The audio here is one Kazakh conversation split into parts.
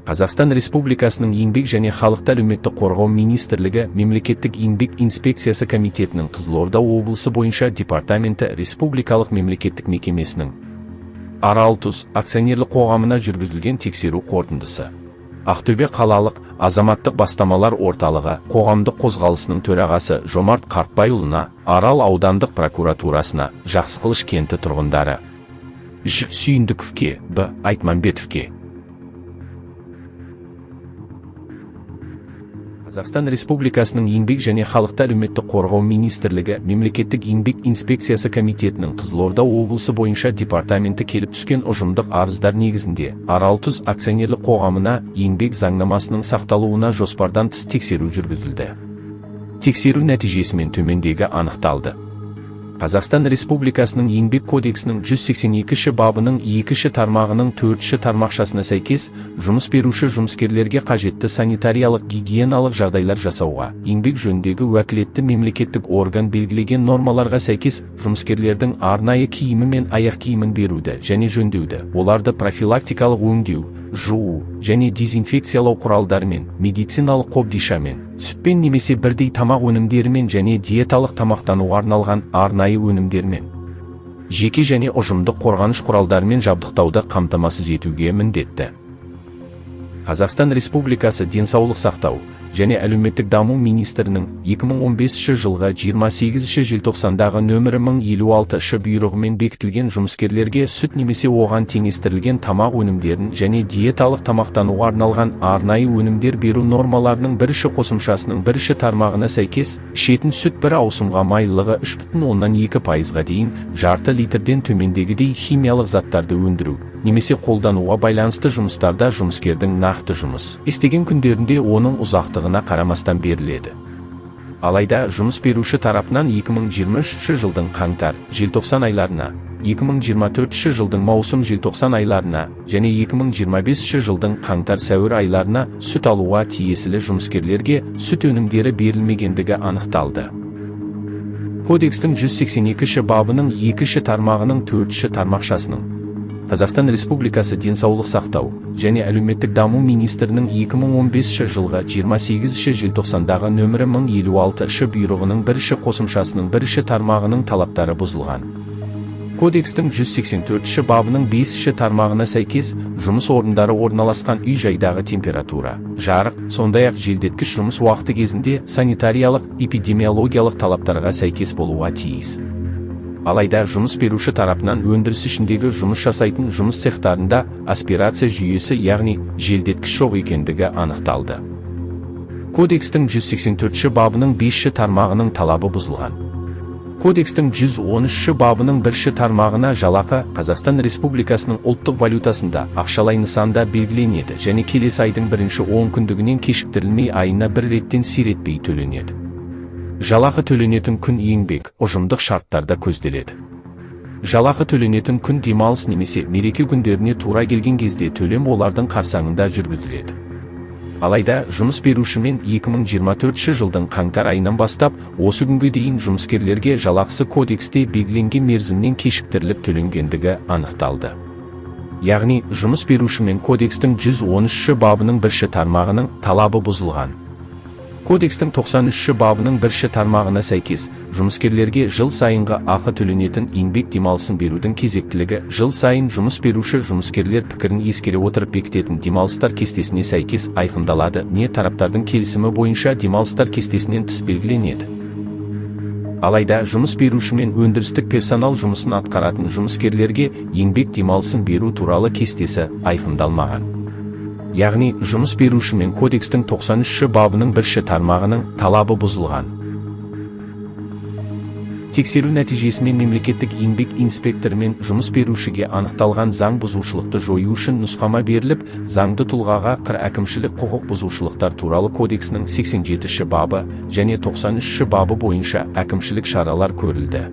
Қазақстан Республикасының Еңбек және халықты әлеуметтік қорғау министрлігі Мемлекеттік еңбек инспекциясы комитетінің Қызылорда облысы бойынша департаменті республикалық мемлекеттік мекемесінің Аралтұз акционерлік қоғамына жүргізілген тексеру қорытындысы. Ақтөбе қалалық азаматтық бастамалар орталығы қоғамдық қозғалысының төрағасы Жомарт Қартбайұлына, Арал аудандық прокуратурасына, Жақсықылыш кенті тұрғындары Ж. Сүйіндіковке, Б. Айтманбетовке. Қазақстан Республикасының Еңбек және халықты әлеуметтік қорғау министрлігі Мемлекеттік еңбек инспекциясы комитетінің Қызылорда облысы бойынша департаменті келіп түскен ұжымдық арыздар негізінде Аралтұз акционерлік қоғамына еңбек заңнамасының сақталуына жоспардан тыс тексеру жүргізілді. Тексеру нәтижесімен төмендегі анықталды. Қазақстан Республикасының Еңбек кодексінің 182-ші бабының 2-ші тармағының 4-ші тармақшасына сәйкес, жұмыс беруші жұмыскерлерге қажетті санитариялық-гигиеналық жағдайлар жасауға, еңбек жөніндегі уәкілетті мемлекеттік орган белгілеген нормаларға сәйкес жұмыскерлердің арнайы киімі мен аяқ киімін беруді және жөндеуді, оларды профилактикалық өңдеу, жуу және дезинфекциялау құралдарымен, медициналық қобдишамен, сүтпен немесе бірдей тамақ өнімдерімен және диеталық тамақтануға арналған арнайы өнімдермен, жеке және ұжымдық қорғаныш құралдарымен жабдықтауды қамтамасыз етуге міндетті. Қазақстан Республикасы Денсаулық сақтау және әлеуметтік даму министрінің 2015 жылғы 28 желтоқсандағы нөмірі 1056 бұйрығымен бекітілген жұмыскерлерге сүт немесе оған теңестірілген тамақ өнімдерін және диеталық тамақтануға арналған арнайы өнімдер беру нормаларының бірінші қосымшасының бірінші тармағына сәйкес, ішетін сүт бір ауысымға майлылығы 3,2%-ға дейін жарты литрден төмендегідей химиялық заттарды өндіру немесе қолдануға байланысты жұмыстарда жұмыскердің нақты жұмыс істеген күндерінде оның ұзақтығына қарамастан беріледі. Алайда жұмыс беруші тарапынан 2023 жылдың қаңтар, желтоқсан айларына, 2024 жылдың маусым-желтоқсан айларына және 2025 жылдың қаңтар-сәуір айларына сүт алуға тиесілі жұмыскерлерге сүт өнімдері берілмегендігі анықталды. Кодекстің 182-ші бабының 2-ші тармағының 4-ші тармақшасының, Қазақстан Республикасы Денсаулық сақтау және әлеуметтік даму министрінің 2015 жылғы 28 желтоқсандағы нөмірі 1056 бұйрығының бірінші қосымшасының бірінші тармағының талаптары бұзылған. Кодекстің 184 бабының 5 тармағына сәйкес, жұмыс орындары орналасқан үй-жайдағы температура, жарық, сондай-ақ желдеткіш жұмыс уақыты кезінде санитариялық эпидемиологиялық талаптарға сәйкес болуға тиіс. Алайда жұмыс беруші тарапынан өндіріс ішіндегі жұмыс жасайтын жұмыс цехтарында аспирация жүйесі, яғни желдеткіш жоқ екендігі анықталды. Кодекстің 184 бабының 5 тармағының талабы бұзылған. Кодекстің 113 бабының 1 тармағына жалақы Қазақстан Республикасының ұлттық валютасында ақшалай нысанда белгіленеді және келесі айдың бірінші 10 күндігінен кешіктірілмей айына бір реттен сиретпей төленеді. Жалақы төленетін күн еңбек ұжымдық шарттарда көзделеді. Жалақы төленетін күн демалыс немесе мереке күндеріне тура келген кезде төлем олардың қарсаңында жүргізіледі. Алайда жұмыс берушімен 2024 жылдың қаңтар айынан бастап осы күнге дейін жұмыскерлерге жалақысы кодексте белгіленген мерзімнен кешіктіріліп төленгендігі анықталды. Яғни жұмыс берушімен кодекстің 113 бабының бірінші тармағының талабы бұзылған. Кодекстің 93 бабының бірінші тармағына сәйкес, жұмыскерлерге жыл сайынғы ақы төленетін еңбек демалысын берудің кезектілігі жыл сайын жұмыс беруші жұмыскерлер пікірін ескере отырып бекітетін демалыстар кестесіне сәйкес айқындалады не тараптардың келісімі бойынша демалыстар кестесінен тыс белгіленеді. Алайда жұмыс беруші мен өндірістік персонал жұмысын атқаратын жұмыскерлерге еңбек демалысын беру туралы кестесі айқындалмаған. Яғни жұмыс беруші мен кодекстің 93 бабының бірінші тармағының талабы бұзылған. Тексеру нәтижесімен мемлекеттік еңбек инспекторымен жұмыс берушіге анықталған заң бұзушылықты жою үшін нұсқама беріліп, заңды тұлғаға ҚР Әкімшілік құқық бұзушылықтар туралы кодексінің 87-ші бабы және 93-ші бабы бойынша әкімшілік шаралар көрілді.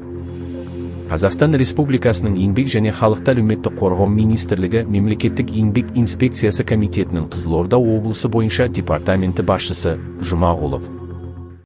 Қазақстан Республикасының Еңбек және халықты әлеуметтік қорғау министрлігі Мемлекеттік еңбек инспекциясы комитетінің Қызылорда облысы бойынша департаменті басшысы Жұмағұлов.